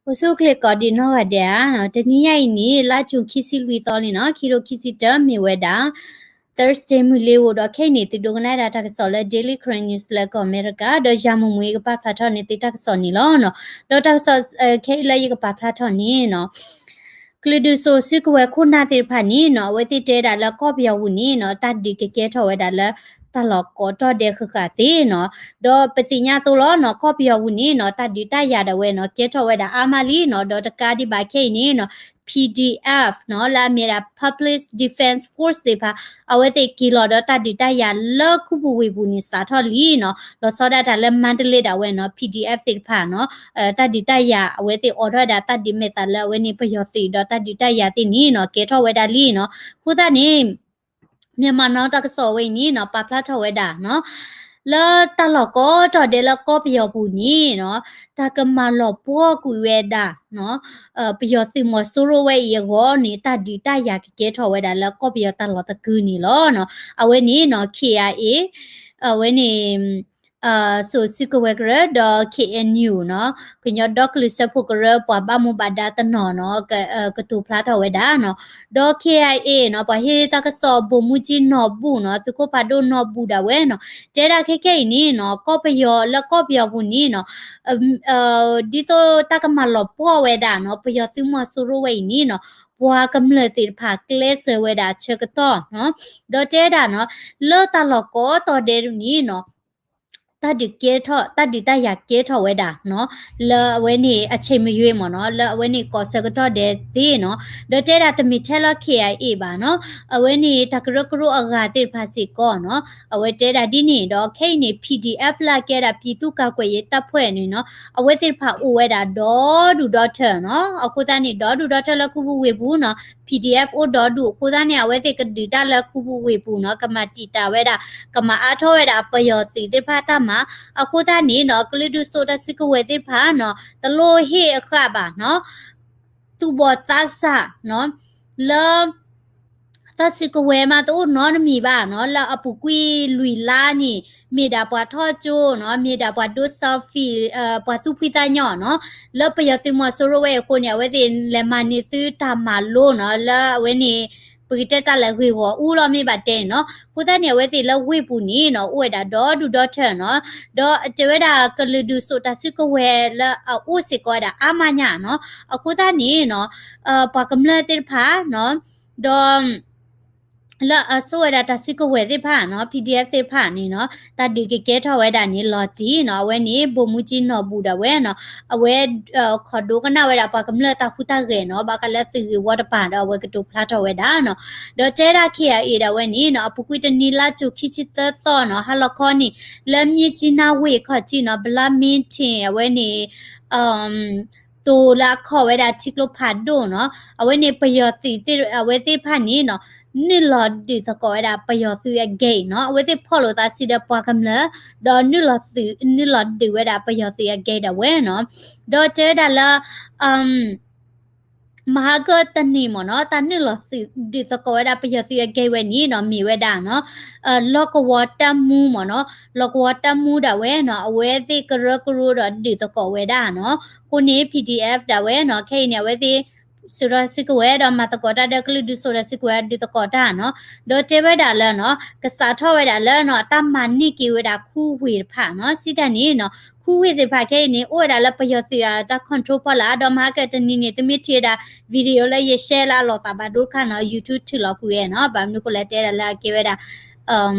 အိၣ်ဆူၣ်အိၣ်ချ့ကိးဒံးနီၢ်ဂၤဒဲးဧါ, တနံၤညါအံၤန့ၣ် လါ June ခံဆံလွံၢ်သီန့ၣ်နီၤ, ခံထိခံဆံတၢ မ့ၢ်ဝဲဒၣ် Thursday မုၢ်လ့ၤဧိၤဒီး ခဲအံၤန့ၣ် သုဒိကနၣ်ဝဲဒၣ်တၢ်ကစီၣ်လၢ Daily Karen News လၢကီၢ်အမဲရကၤ, ဒီးယၤမုၢ်မုၢ်ယကပာ်ဖျါထီၣ်န့ၢ်သုတၢ်ကစီၣ်န့ၣ်လီၤ. ဒီးတၢ်ကစီၣ်ခဲအံၤလၢယကပာ်ဖျါထီၣ်န့ၣ်နီၤ ကလုာ်ဒူၣ်စိာ်စုကဝဲၤခိၣ်နၢ်သ့ၣ်တဖၣ်န့ၣ်နီၤ, အဝဲသ့ၣ်တဲဒၣ်လၢကီၢ်ပယီၤပူၤန့ၣ်နီၤ, တၢ်ဒုးကကဲထီၣ်ဝဲဒၣ်လၢတၢ်လီၢ်ကိးတီၤဒဲးဃၣ်ဃၣ်သ့နီၤ. ဒီးပသ့ၣ်ညါသိးလီၤနီၤ, ကီၢ်ပယီၤပူၤန့ၣ်နီၤ, တၢ်ဒုးတၢ်ယၤဒၣ်ဝဲနီၤ, ကဲထီၣ်ဝဲဒၣ်အါမးလံနီၤ. ဒီးတကးဒံးဘၣ်ခဲအံၤန့ၣ်နီၤ, P D F နီၤ, လၢအမ့ၢ်ဒၣ် Public Defense Force သ့ၣ်တဖၣ် အဝဲသ့ၣ်က့ၤလီၤဒီးတၢ်ဒုးတၢ်ယၤလၢခူပူၤဝ့ၢ်ပူၤန့ၣ် စးထီၣ်လံနီၤ. လီၤဆီဒၣ်တၢ်လၢမါတလ့ဒၣ်ဝဲနီၤ, P D F သ့ၣ်တဖၣ်နီၤ, တၢ်ဒုးတၢ်ယၤ အဝဲသ့ၣ်အိးထီၣ်ဝဲဒၣ်တၢ်ဒုးမဲာ်သးလၢအဝဲန့ၣ်ပယီၤသုးဒီးတၢ်ဒုးတၢ်ယၤသ့ၣ်န့ၣ်နီၤ, ကဲထီၣ်ဝဲဒၣ်လံနီၤ. အဃိသတးန့ၣ် Myanmar Now တၢ်ကစီၣ်ဝဲအံၤန့ၣ်နီၤ, ပာ်ဖျါထီၣ်ဝဲဒၣ်နီၤ, လၢတၢ်လီၢ်ကိးတီၤဒဲးလၢကီၢ်ပယီၤပူၤန့ၣ်နီၤ, တၢ်ကမၤလီၤပှီၢ်ကွံာ်ဝဲဒၣ် ပယီၤသုးမီၤစိရိၤဝဲအံၤအဂီၢ်န့ၣ် တၢ်ဒုးတၢ်ယၤကကဲထီၣ်ဝဲဒၣ်လၢကီၢ်ပယီၤတၢ်လီၢ်တကုာ်န့ၣ်လီၤ. အဝဲန့ၣ်နီၤ K I A, အဝဲန့ၣ် စိာ်စုကဝဲၤကရၢ ဒီး K N U နီၤ, ကညီဒီကလုာ်စၢဖှိၣ်ကရၢ ပှၤဘၣ်မူဘၣ်ဒါတနီၤနီၤ, ကတိၤဖျါထီၣ်ဝဲဒၣ်နီၤ. ဒီး K I A နီၤ, ပှၤဟ့ၣ်တၢ်ကစီၣ် ဗိုလ်မှူးကြီး နီၢ်ဘူၣ်နီၤ, သုးခိၣ်ဖးဒိၣ် နီၢ်ဘူၣ် ဒၣ်ဝဲနီၤ, တဲဒၣ်ခဲခဲအံၤန့ၣ်နီၤ, ကီၢ်ပယီၤလၢကီၢ်ပယီၤပူၤန့ၣ်နီၤ, ဒ်သိးတၢ်ကမၤလီၤပှီၢ်ဝဲဒၣ်နီၤ, ပယီၤသုးမီၤစိရိၤဝဲအံၤန့ၣ်နီၤ, ပှၤကမျၢၢ်သ့ၣ်တဖၣ်ကျဲးစၢးဝဲဒၣ်အဆၢကတီၢ်နီၤ, ဒီးတဲဒၣ်နီၤ, လၢတၢ်လီၢ်ကိးတီၤဒဲးန့ၣ်နီၤ, တၢ်ဒုးကဲထီၣ် တၢ်ဒုးတၢ်ယၤကဲထီၣ်ဝဲဒၣ်နီၤ, လၢအဝဲန့ၣ်အဆ့ၣ်မယွ့မ့ၢ်နီၤ, လၢအဝဲန့ၣ်ကိးဆၢကတီၢ်ဒဲးသ့ၣ်နီၤ, ဒီးတဲဒၣ်တမ့ၢ်ထဲလၢ K I A ဘၣ်နီၤ, အဝဲန့ၣ်တၢ်ကရၢကရိအဂၤသ့ၣ်တဖၣ်စ့ၢ်ကီးနီၤ, အဝဲတဲဒၣ်ဒ်န့ၣ်ဒီး ခဲအံၤန့ၣ် P D F လၢအကဲဒၣ် ပြည်သူ့ကာကွယ်ရေးတပ်ဖွဲ့ န့ၣ်နီၤ, အဝဲသ့ၣ်တဖၣ်အိၣ်ဝဲဒၣ်ဒီဒူၣ်ဒီထၢနီၤ, အဃိသတးန့ၣ် ဒီဒူၣ်ဒီထၢလၢခူပူၤဝ့ၢ်ပူၤနီၤ, P D F အိၣ်ဒီဒူၣ်အဃိသတးန့ၣ် အဝဲသ့ၣ်ကဒုးတၢ်လၢခူပူၤဝ့ၢ်ပူၤနီၤ, ကမၤတံာ်တာ်ဝဲဒၣ် ကမၤအါထီၣ်ဝဲဒၣ်ပယီၤသုးသ့ၣ်တဖၣ်တၢ်မၤ, အဃိသတးန့ၣ်နီၤ, ကလုာ်ဒူၣ်စိာ်တၢ်စုကဝဲၤသ့ၣ်တဖၣ်နီၤ, တလိၣ်ဟ့ၣ်အဃၣ်ဘၣ်နီၤ, သူၣ်ဘီၣ်သးစၢ်နီၤ, လၢ တၢ်စုကဝဲၤမးတအိၣ်နီတမံၤဘၣ်နီၤ, လၢအပူၤကွံာ်လွံၢ်လါန့ၣ် မ့ၢ်ဒၣ်ပှၤထီၣ်ကၠိနီၤ, မ့ၢ်ဒၣ်ပှၤဒိ selfie, ပှၤသူၣ်ဖှံသးညီနီၤ, လၢပယီၤသုးမီၤစိရိၤဝဲအံၤအဃိန့ၣ် အဝဲသ့ၣ်လဲၤမၤန့ၢ်သုတၢ်မၤလိနီၤ, လၢအဝဲန့ၣ် ပကတဲတၢ်လဲၣ် ဂ့ၢ်ဂီၢ်အူလီၤမ့ၢ်ဘၣ်တဲန့ၣ်နီၤ, အဃိသတးန့ၣ် အဝဲသ့ၣ်လၢဝ့ၢ်ပူၤန့ၣ်နီၤ အိၣ်ဝဲဒၣ်ဒီဒူၣ်ဒီထၢနီၤ, ဒီးတဲဝဲဒၣ်ကလုာ်ဒူၣ်စိာ်တၢ်စုကဝဲၤလၢအအိၣ်စ့ၢ်ကီးဝဲဒၣ်အါမးညါနီၤ, အဃိသတးန့ၣ်နီၤ, ပှၤကမျၢၢ်သ့ၣ်တဖၣ်နီၤ, ဒီး လၢအစိာ်ဝဲဒၣ်တၢ်စုကဝဲၤသ့ၣ်တဖၣ်နီၤ, P D F သ့ၣ်တဖၣ်န့ၣ်နီၤ, တၢ်ဒုးကကဲထီၣ်ဝဲဒၣ်န့ၣ် လီၤတံၢ်နီၤ, အဝဲန့ၣ် ဗိုလ်မှူးကြီး နီၢ်ဘူၣ် ဒၣ်ဝဲနီၤ, အဝဲ ခိးဒိကနၣ်ဝဲဒၣ်ပှၤကမျၢၢ်တၢ်ဟူးတၢ်ဂဲၤနီၤ, ဘၣ်ဃးလၢသုးဂ့ၢ်ဝီတပၤဒီးအဝဲကတိၤဖျါထီၣ်ဝဲဒၣ်နီၤ, ဒီးတဲဒၣ် K I A ဒၣ်ဝဲန့ၣ်နီၤ, အပူၤကွံာ်တနံၤလါ ကၠိၣ်ခံဆံသၢသီနီၤ, ဟါလီၤခီန့ၣ် လၢမြစ်ကြီးနားဝ့ၢ်ခီၣ်ထံးနီၤ, ဗလၢမ့ထ့ၣ် အဝဲန့ၣ် တိၤလၢအခီၣ်ဝဲဒၣ်ထံကျိဖးဒိၣ်နီၤ, အဝဲန့ၣ်ပယီၤသုးသ့ၣ် အဝဲသ့ၣ်တဖၣ်န့ၣ်နီၤ, နုာ်လီၤဒုးသကိးဝဲဒၣ်ပယီၤသုးအဂဲၤနီၤ, အဝဲသ့ၣ်ဖီၣ်လိာ်သးစုဒီးပှၤကမျၢၢ်, ဒီးနုာ်လီၤသုး နုာ်လီၤဒုးဝဲဒၣ်ပယီၤသုးအဂဲၤဒၣ်ဝဲနီၤ, ဒီးတဲဝဲဒၣ်လၢ မဟါကတနံၤမ့ၢ်နီၤ, တၢ်နုာ်လီၤသုးဒုးသကိးဝဲဒၣ်ပယီၤသုးအဂဲၤဝဲန့ၣ်နီၤ, မ့ၢ်ဝဲဒၣ်နီၤ, လီၢ်ကဝီၤတပ်မှူးမ့ၢ်နီၤ, လီၢ်ကဝီၤတပ်မှူး ဒၣ်ဝဲနီၤ, အဝဲသ့ၣ်ကရၢကရိဒီးဒုးသကိးဝဲဒၣ်နီၤ, အဃိန့ၣ် P D F ဒၣ်ဝဲနီၤ, ခဲအံၤန့ၣ် အဝဲသ့ၣ် စိာ်တၢ်စုကဝဲၤ ဒီးမၤသကိးတၢ်ဒီးကလုာ်ဒူၣ်စိာ်တၢ်စုကဝဲၤ ဒုးသကိးတၢ်နီၤ, ဒီးတဲဝဲဒၣ်လၢနီၤ, ကစးထီၣ်ဝဲဒၣ်လၢနီၤ, တၢ်မၤန့ၢ်က့ၤဝဲဒၣ်ခူဝ့ၢ်တဖၣ်နီၤ, စံးတၢ်န့ၣ်နီၤ, ခူဝ့ၢ်သ့ၣ်တဖၣ်ခဲအံၤန့ၣ် အိၣ်ဝဲဒၣ်လၢပယီၤသုးအတၢ် control ဖီလာ်, ဒီးမဟါကတနံၤန့ၣ် သုမ့ၢ်ထံၣ်ဝဲဒၣ် video လၢယ share လၢအလီၤသးဘၣ်ဒိတခါနီၤ, YouTube ထုးလီၤကွံာ်ဝဲနီၤ, ဘၣ်မနုၤဃိလဲၣ်တဲဒၣ်လၢအကဲဝဲဒၣ်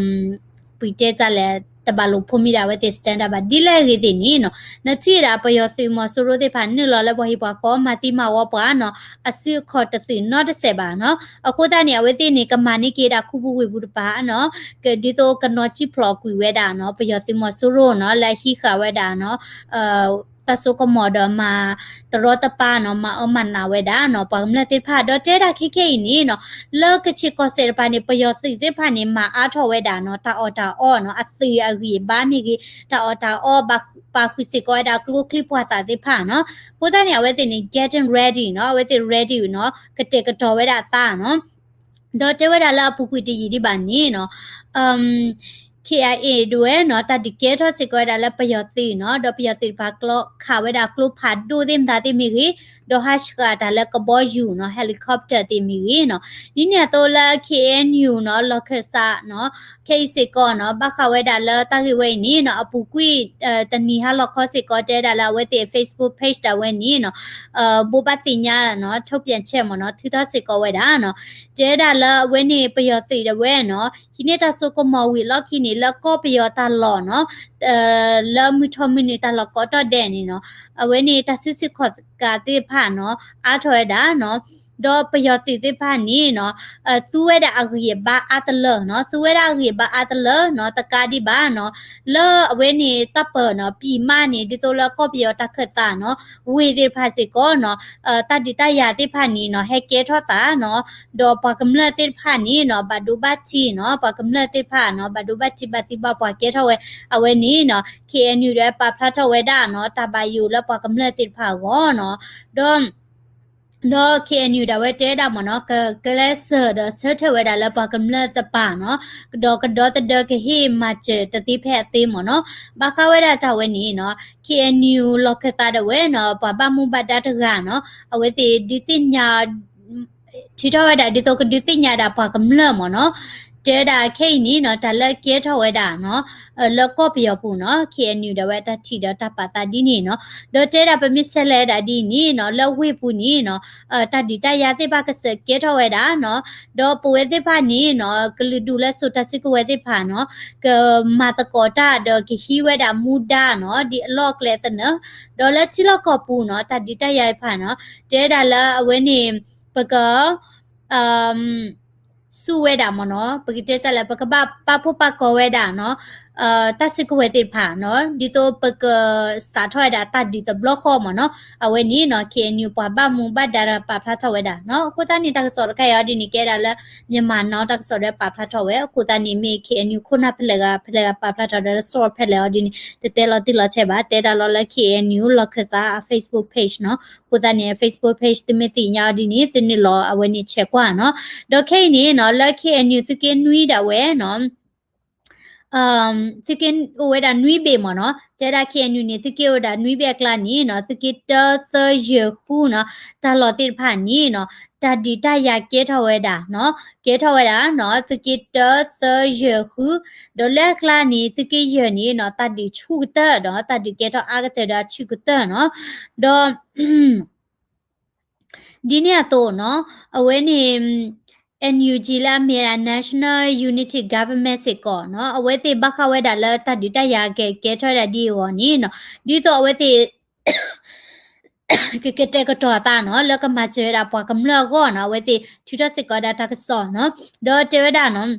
ပတဲတၢ်လဲၣ် တဘၣ်လိာ်ဖိးမံၤဒၣ်အဝဲသ့ၣ် standard ဘၣ်, ဒ်လဲၣ်ဂ့ၤသ့ၣ်န့ၣ်နီၤ, နထံၣ်ဝဲဒၣ်ပယီၤသုးမီၤစိရိၤသ့ၣ်တဖၣ် နုာ်လီၤလၢပှၤဟံၣ်ပှၤဃီ မၤသံမၤဝီပှၤနီၤ, အစုအခီၣ်တသုးနီတစဲးဘၣ်နီၤ, အဃိသတးန့ၣ် အဝဲသ့ၣ်န့ၣ် ကမၤန့ၢ်က့ၤဒၣ်ခူပူၤဝ့ၢ်ပူၤတပၤနီၤ, ကဒ်သိးကနီၣ်စံၣ်ဖျိးကွံာ်ဝဲဒၣ်နီၤ, ပယီၤသုးမီၤစိရိၤနီၤ, လၢအဟံးဃာ်ဝဲဒၣ်နီၤ တၢ်စိကမီၤဒီးမၤတရီတပါနီၤ, မၤအၢမၤနးဝဲဒၣ်နီၤ, ပှၤကမျၢၢ်သ့ၣ်တဖၣ်, ဒီးတဲဒၣ်ခဲခဲအံၤန့ၣ်နီၤ, လၢကချ့ၣ်ကီၢ်စဲၣ်တပၤန့ၣ် ပယီၤသုးသ့ၣ်တဖၣ်န့ၣ် မၤအါထီၣ်ဝဲဒၣ်နီၤ, တၢ်အီၣ်တၢ်အီနီၤ, အသုးအဂံၢ်အဘါမ့ၢ်ဂ့ၤ, တၢ်အီၣ်တၢ်အီ ပာ်ဃုာ်စ့ၢ်ကီးဝဲဒၣ်ကျိချံမျိာ်သၣ်သ့ၣ်တဖၣ်နီၤ, အဃိသတးန့ၣ် အဝဲသ့ၣ်န့ၣ် getting ready နီၤ, အဝဲသ့ၣ် ready နီၤ, ကတဲာ်ကတီၤဝဲဒၣ်အသးနီၤ ဒီးတဲဝဲဒၣ်လၢအပူၤကွံာ်တယံာ်ဒံးဘၣ်န့ၣ်နီၤ, K I A ဒၣ်ဝဲနီၤ တၢ်ဒုးကဲထီၣ်စ့ၢ်ကီးဝဲဒၣ်လၢပယီၤသုးနီၤ, ဒီးပယီၤသုးတဖၣ်ကျီခးဝဲဒၣ်ကျိဖးဒိၣ်သ့ၣ်မတၤသ့ၣ်မ့ၢ်ဂ့ၤ, ဒီးဟးဆှးတၢ်လၢကဘီယူၤနီၤ helicopter သ့ၣ်မ့ၢ်ဂ့ၤနီၤ. ဒ်န့ၣ်အသိးလၢ K N U နီၤ လီၢ်ခၢၣ်သးနီၤ ခဲအံၤစ့ၢ်ကီးနီၤ ဘၣ်ဃးဝဲဒၣ်လၢတၢ်ဂ့ၢ်ဝဲအံၤန့ၣ်နီၤ အပူၤကွံာ် တနံၤဟါလီၤခီစ့ၢ်ကီး တဲဝဲဒၣ်လၢအဝဲသ့ၣ် Facebook page ဒၣ်ဝဲန့ၣ်နီၤ ဘိးဘၣ်သ့ၣ်ညါနီၤ ထုတ်ပြန်ချက်မ့ၢ်နီၤ ထုးထီၣ်စ့ၢ်ကီးဝဲဒၣ်နီၤ, တဲဝဲဒၣ်လၢအဝဲန့ၣ် ပယီၤသုးဒၣ်ဝဲနီၤ ဟံးန့ၢ်တၢ်စိကမီၤဝံၤအလီၢ်ခံန့ၣ် လၢကီၢ်ပယီၤတၢ်လီၢ်နီၤ လၢမုၢ်ထီၣ်မုၢ်နုာ်တၢ်လီၢ်ကိးတီၢ်ဒဲးန့ၣ်နီၤ အဝဲန့ၣ်တၢ်စုဆူၣ်ခီၣ်ကးသ့ၣ်တဖၣ်နီၤ အါထီၣ်ဝဲဒၣ်နီၤ, ဒီးပယီၤသုးသ့ၣ်တဖၣ်န့ၣ်နီၤ သူဝဲဒၣ်အဂံၢ်အဘါအါတလၢနီၤ သူဝဲဒၣ်အဂံၢ်အဘါအါတလၢနီၤ တကးဒံးဘၣ်နီၤ လၢအဝဲန့ၣ်တၢ်ပၢၢ်နီၤ ပြည်မန့ၣ် ဒ်သိးလၢကီၢ်ပယီၤတၢ်ခၢၣ်သးနီၤ ဝ့ၢ်သ့ၣ်တဖၣ်စ့ၢ်ကီးနီၤ တၢ်ဒုးတၢ်ယၤသ့ၣ်တဖၣ်န့ၣ်နီၤ ဟဲကဲထီၣ်သးနီၤ, ဒီးပှၤကမျၢၢ်သ့ၣ်တဖၣ်န့ၣ်နီၤ ဘၣ်ဒိဘၣ်ထံးနီၤ ပှၤကမျၢၢ်သ့ၣ်တဖၣ်နီၤ ဘၣ်ဒိဘၣ်ထံးဘၣ်သံဘၣ်ပှၢ်ကဲထီၣ်ဝဲ အဝဲန့ၣ်နီၤ K N U ဒီးပာ်ဖျါထီၣ်ဝဲဒၣ်နီၤ တၢ်ဘၣ်ယိၣ်လၢပှၤကမျၢၢ်သ့ၣ်တဖၣ်အဂီၢ်နီၤ, ဒီး ဒီး K N U ဒၣ်ဝဲတဲဒၣ်မ့ၢ်နီၤ ကကျဲးစၢးဒီးဆၢထၢၣ်ဝဲဒၣ်လၢပှၤကမျၢၢ်သ့ၣ်တဖၣ်နီၤ, ဒီးကဒီသဒၢကဟ့ၣ်မၤစၢၤတသ့ဖဲအသ့မ့ၢ်နီၤ, ဘၣ်ဃးဝဲဒၣ်တၢ်ဝဲန့ၣ်နီၤ K N U လီၢ်ခၢၣ်သးဒၣ်ဝဲနီၤ ပှၤဘၣ်မူဘၣ်ဒါတဂၤနီၤ အဝဲသ့ၣ်ဒုးသ့ၣ်ညါ ထုးထီၣ်ဝဲဒၣ်ဒ်သိးကဒုးသ့ၣ်ညါဒၣ်ပှၤကမျၢၢ်မ့ၢ်နီၤ, တဲဝဲဒၣ်ခဲအံၤန့ၣ်နီၤ တၢ်လၢကဲထီၣ်ဝဲဒၣ်နီၤ လၢကီၢ်ပယီၤပူၤနီၤ K N U ဒၣ်ဝဲတၢ်ထံၣ်ဒီးတၢ်ပာ်သးဒ်န့ၣ်နီၤ, ဒီးတဲဒၣ်ပမ့ၢ်ဆဲးလဲၤဒၣ်ဒ်န့ၣ်နီၤ လၢဝ့ၢ်ပူၤန့ၣ်နီၤ တၢ်ဒုးတၢ်ယၤသ့ၣ်တဖၣ်ကစၢၢ်ကဲထီၣ်ဝဲဒၣ်နီၤ, ဒီးပဝဲသ့ၣ်တဖၣ်န့ၣ်နီၤ ကလုာ်ဒူၣ်လၢစိာ်တၢ်စုကဝဲၤသ့ၣ်တဖၣ်နီၤ ကမၤသကိးတၢ်ဒီးကဟံးဝဲဒၣ်မူဒါနီၤ ဒ်အလီၢ်အကျဲသနၢၣ်, ဒီးလၢထံလီၢ်ကီၢ်ပူၤနီၤ တၢ်ဒုးတၢ်ယၤသ့ၣ်တဖၣ်နီၤ တဲဒၣ်လၢအဝဲန့ၣ် ပက စူၢ်ဝဲဒၣ်မ့ၢ်နီၤ ပကတဲစ့ၢ်လၢ ပကဘၣ်ပာ်ဖှိၣ်ပာ်ကီၤဝဲဒၣ်နီၤ တၢ်စုကဝဲၤသ့ၣ်တဖၣ်နီၤ ဒ်သိးပကစးထီၣ်ဝဲဒၣ်တၢ်ဒုးတဘျီဃီမ့ၢ်နီၤ အဝဲန့ၣ်နီၤ K N U ပှၤဘၣ်မူဘၣ်ဒါပာ်ဖျါထီၣ်ဝဲဒၣ်နီၤ အဃိသတးန့ၣ် တၢ်ကစီၣ်တခါအံၤအီၤဒ်န့ၣ် ကဲဒၣ်လၢ Myanmar Now တၢ်ကစီၣ်ဒီးပာ်ဖျါထီၣ်ဝဲ အဃိသတးန့ၣ် မ့ၢ် K N U ခိၣ်နၢ်ဖဲလဲၣ်ဂၤ ဖဲလဲၣ်ဂၤပာ်ဖျါထီၣ်ဒီးလၢ source ဖဲလဲၣ်အီၤဒ်န့ၣ် တတဲလီၤတံၢ်လီၤဆဲးဘၣ် တဲဒၣ်လီၤလၢ K N U လီၢ်ခၢၣ်သးအ Facebook page နီၤ အဃိသတးန့ၣ် Facebook page သုမ့ၢ်သ့ၣ်ညါအီၤဒ်န့ၣ် သုနုာ်လီၤအဝဲန့ၣ် check ကွၢ်နီၤ ဒီးခဲအံၤန့ၣ်နီၤ လၢ K N U သုးက့နွံဒၣ်ဝဲနီၤ သုးက့အိၣ်ဝဲဒၣ်နွံဘ့ၣ်မ့ၢ်နီၤ တဲဒၣ် K N U န့ၣ် သုးက့အိၣ်ဝဲဒၣ်နွံဘ့ၣ်အကျါန့ၣ်နီၤ သုးက့တၢသၢယဲၢ်ဃုနီၤ တၢ်လီၢ်သ့ၣ်တဖၣ်န့ၣ်နီၤ တၢ်ဒုးတၢ်ယၤကဲထီၣ်ဝဲဒၣ်နီၤ ကဲထီၣ်ဝဲဒၣ်နီၤ သုးက့တၢသၢယဲၢ်ဃု ဒီးလၢအကျါန့ၣ် သုးက့ယဲၢ်န့ၣ်နီၤ တၢ်ဒုးဆူၣ်ကတၢၢ်ဒီး တၢ်ဒုးကဲထီၣ်အါကတၢၢ်ဒီးအဆူၣ်ကတၢၢ်နီၤ ဒီး ဒ်န့ၣ်အသိးနီၤ အဝဲန့ၣ် N U G လၢအမ့ၢ်ဒၣ် National Unity Government စ့ၢ်ကီးနီၤ အဝဲသ့ၣ်ဘၣ်ဃးဝဲဒၣ်လၢတၢ်ဒုးတၢ်ယၤကကဲထီၣ်ဝဲဒၣ်ဒ်အဂီၢ်န့ၣ်နီၤ ဒ်သိးအဝဲသ့ၣ် ကကတဲာ်ကတီၤအသးနီၤ လၢကမၤစၢၤဝဲဒၣ်ပှၤကမျၢၢ်အဂီၢ်နီၤ အဝဲသ့ၣ်ထုးထီၣ်စ့ၢ်ကီးဝဲဒၣ်တၢ်ကစီၣ်နီၤ ဒီးတဲဝဲဒၣ်နီၤ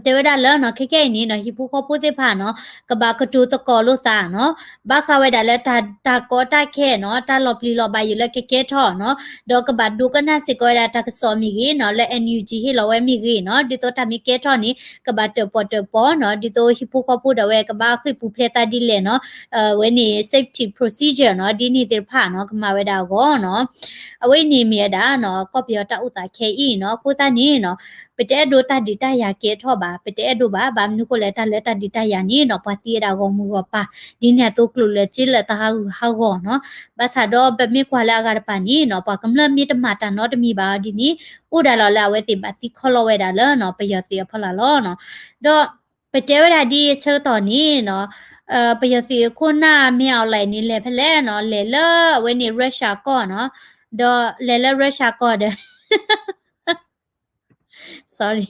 တဲဝဲဒၣ်လၢနီၤ ခဲကနံၣ်အံၤနီၤ ဟံၣ်ဖိဃီဖိသ့ၣ်တဖၣ်နီၤ ကဘၣ်ကတိၤသကိးလိာ်သးနီၤ ဘၣ်ဃးဝဲဒၣ်လၢတၢ်ကီတၢ်ခဲနီၤ တၢ်လီၤပျံၤလီၤဘၣ်ယိၣ်လၢကကဲထီၣ်နီၤ ဒီးကဘၣ်ဒိကနၣ်စ့ၢ်ကီးဝဲဒၣ်တၢ်ကစီၣ်မ့ၢ်ဂ့ၤနီၤ လၢ N U G ဟ့ၣ်လီၤဝဲမ့ၢ်ဂ့ၤနီၤ ဒ်သိးတၢ်မ့ၢ်ကဲထီၣ်န့ၣ် ကဘၣ်တၢၣ်ပီၣ်တၢၣ်ပီနီၤ ဒ်သိးဟံၣ်ဖိဃီဖိဒၣ်ဝဲကဘၣ်ဃ့ၢ်ပူၤဖျဲးသးဒ်လဲၣ်နီၤ ဝဲန့ၣ် safety procedure နီၤ ဒ်န့ၣ်သ့ၣ်တဖၣ်နီၤ ကမၤဝဲဒၣ်အဂီၢ်နီၤ အဝဲအံၤန့ၣ်မ့ၢ်ဝဲဒၣ်နီၤ ကီၢ်ပယီၤတၢ်အိၣ်သးခဲအံၤနီၤ အဃိသတးန့ၣ်နီၤ ပတအဲၣ်ဒိးတၢ်ဒုးတၢ်ယၤကဲထီၣ်ဘၣ် ပတအဲၣ်ဒိးဘၣ် ဘၣ်မနုၤဃိလဲၣ် တၢ်လၢတၢ်ဒုးတၢ်ယၤန့ၣ်နီၤ ပှၤသံဝဲဒၣ်ဂီၢ်မုၢ်ဂီၢ်ပၤ ဒ်န့ၣ်အသိးကျိၤလၢာ်စ့လၢာ်သးဟးဂူာ်ဟးဂီၤနီၤ ဘၣ်ဆၣ်ဒီးပမ့ၢ်ကွၢ်လၢအဂၤတပၤန့ၣ်နီၤ ပှၤကမျၢၢ်မ့ၢ်တမၤတၢ်နီတမံၤဘၣ်အီၤဒ်န့ၣ် အိၣ်ဒၣ်လီၤလၢအဝဲသ့ၣ်ဘၣ်သံခီလီၤဝဲဒၣ်လၢနီၤ ပယီၤသုးအဖီလာ်လီၤနီၤ ဒီးပတဲဝဲဒၣ်ဒ်အဆၢကတီၢ်န့ၣ်နီၤ ပယီၤသုးအခိၣ်နၢ်မ့ၢ်အီၤလဲၣ်န့ၣ် လဲၤဖဲလဲၣ်နီၤ လဲၤလၢအဝဲန့ၣ် Russia ကီၢ်နီၤ ဒီးလဲၤလၢ Russia ကီၢ်ဒီး sorry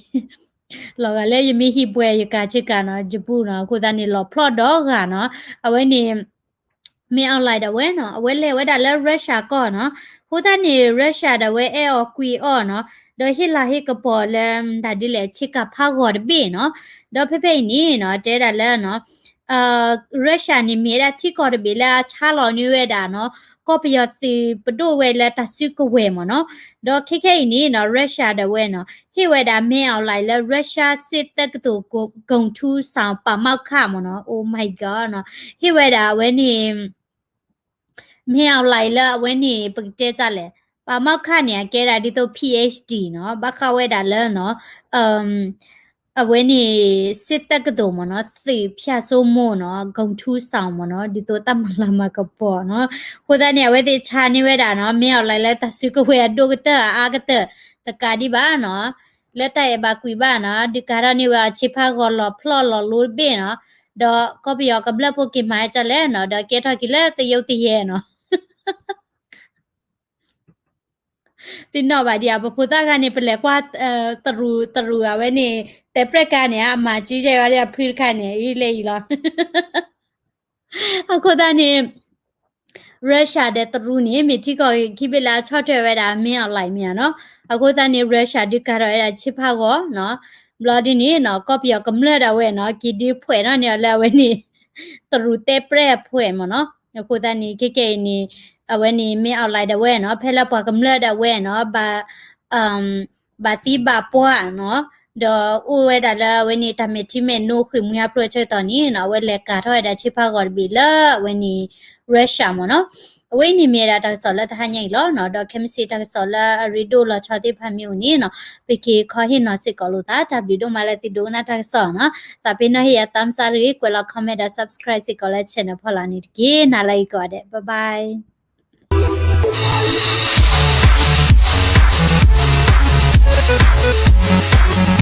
လီၤဂာ်လၢယမ့ၢ်ဟံၣ်ပှဲၤယကၤဆ့ကၤနီၤ ယဘူၣ်နီၤ အဃိသတးန့ၣ် လီၤဖျီၣ်ဒီဂၤနီၤ အဝဲန့ၣ် မ့ၢ်အီၤလဲၣ်ဒၣ်ဝဲနီၤ အဝဲလဲၤဝဲဒၣ်လၢ Russia ကီၢ်နီၤ အဃိသတးန့ၣ် Russia ဒၣ်ဝဲအဲၣ်အီၤကွံအီၤနီၤ ဒီးဟ့ၣ်လၤဟ့ၣ်ကပီၤလၢ တၢ်ဒ်လဲၣ် ဆ့ကၤဖးဂီၤတဘ့ၣ်နီၤ ဒီးဖဲဖဲအံၤန့ၣ်နီၤ တဲဒၣ်လၢနီၤ Russia န့ၣ်မ့ၢ်ဝဲဒၣ်ထံကီၢ်တဘ့ၣ်လၢအဆါလီၤန့ၢ်ဝဲဒၣ်နီၤ ကီၢ်ပယီၤသုးပဒိၣ်ဝဲလၢတၢ်စုကဝဲၤမ့ၢ်နီၤ ဒီးခဲခဲအံၤန့ၣ်နီၤ Russia ဒၣ်ဝဲနီၤ ဟ့ၣ်ဝဲဒၣ် မ့ၢ်အီၤလဲၣ်လၢ Russia စစ်တက္ကသိုလ် ဂုဏ်ထူးဆောင် ပါမောက္ခ မ့ၢ်နီၤ Oh my god နီၤ ဟ့ၣ်ဝဲဒၣ်အဝဲန့ၣ် မ့ၢ်အီၤလဲၣ်လၢအဝဲန့ၣ် ပကတဲတၢ်လဲၣ် ပါမောက္ခ န့ၣ် အကဲဒၣ်ဒ်သိး P H D နီၤ ဘၣ်ဃးဝဲဒၣ်လၢနီၤ အဝဲန့ၣ် စစ်တက္ကသိုလ်မ့ၢ်နီၤ, သုးဖၠၣ်စိမိၢ်နီၤ, ဂုံထူးဆောင်မ့ၢ်နီၤ, ဒ်သိးတၢ်မၤလၤမၤကပီၤနီၤ. အဃိသတးန့ၣ် အဝဲသ့ၣ်ဆါန့ၢ်ဝဲဒၣ်နီၤ, မ့ၢ်အီၣ်လဲၣ်လၢတၢ်စုကဝဲၤအဒိၣ်ကတၢၢ်အအါကတၢၢ် တကးဒံးဘၣ်နီၤ, လၢတၢ်အဲၣ်ဘၣ်ကွံာ်ဘၣ်နီၤ, ဒုးကၤထီၣ်န့ၢ်ဝဲအီၤဆ့ဖးဂီၤလီၤဖျီၣ်လီၤလိတဘ့ၣ်နီၤ, ဒီးကီၢ်ပယီၤကမျၢၢ်ဖိက့ၤမၤအါကလဲၣ်နီၤ, ဒီးကဲထီၣ်က့ၤလၢသယုၢ်သယဲၢ်နီၤ. သ့ၣ်နီၣ်ဘၣ်ဒံးဧါ, ပဖိသၣ်ဂၤန့ၣ် ပလဲၤကွၢ် တရူးတရူးအဝဲန့ၣ် တဲပြဲၣ်ကါန့ၣ် အမၤစုယဲၢ်ဝဲဒၣ်အဖုတခါန့ၣ် အံၤလဲၣ်အံၤလီၤ. အဃိသတးန့ၣ် Russia ဒီးတရူးန့ၣ် မ့ၢ်ထံကီၢ်ခံဘ့ၣ်လၢအဆီၣ်ထွဲဝဲဒၣ် မ့ၢ်အီၣ်လဲၣ်မ့ၢ်ဧါနီၤ. အဃိသတးန့ၣ် Russia ဒုးကၤထီၣ်ဝဲဒၣ်ဆ့ဖးဂီၤနီၤ, ဘျီဒ်န့ၣ်နီၤ ကီၢ်ပယီၤကမျၢၢ်ဒၣ်ဝဲနီၤ က့ၤဒုးဖှဲးထီၣ်န့ၢ်အီၤလၢအဝဲန့ၣ် တရူးတဲပြဲၣ်အဖှဲးမ့ၢ်နီၤ. အဃိသတးန့ၣ် ခဲကဲအံၤန့ၣ် အဝဲန့ၣ် မ့ၢ်အီၣ်လဲၣ်ဒၣ်ဝဲနီၤ ဖဲလၢပှၤကမျၢၢ်ဒၣ်ဝဲနီၤ ဘၣ် ဘၣ်သံဘၣ်ပှၢ်နီၤ, ဒီးအိၣ်ဝဲဒၣ်လၢအဝဲန့ၣ် တၢ်မဲာ်ထံမဲာ်နိဃ့ၢ်မှံဟးဖျိးအဆၢကတီၢ်န့ၣ်နီၤ အဝဲလဲၤကၤထီၣ်ဝဲဒၣ်ဆ့ဖးဂီၤတဘ့ၣ်လၢအဝဲန့ၣ် Russia မ့ၢ်နီၤ. အဝဲအံၤန့ၣ်မ့ၢ်ဝဲဒၣ်တၢ်ကစီၣ်လၢတဟါညါအံၤလီၤနီၤ, ဒီးခဲမုၢ်ဆ့ၣ်တၢ်ကစီၣ်လၢအရ့ဒိၣ်လီၤဆီသ့ၣ်တဖၣ်မ့ၢ်အိၣ်န့ၣ်နီၤ ပက့ၤခီဟ့ၣ်နီၤစ့ၢ်ကီးလိာ်သး, တၢ်ဘျုးဒိၣ်မးလၢသုဒိကနၣ်တၢ်ကစီၣ်နီၤ. သးပ့ၤနီၣ်ဟ့ၣ်ယၤ thumbs up တဂ့ၤ, ကွဲးလီၤ comment ဒီး subscribe စ့ၢ်ကီးလၢ channel ဖီလာ်န့ၣ်တက့ၢ်. နၤလၢအဂ့ၤကိးဂၤဒဲး, bye bye.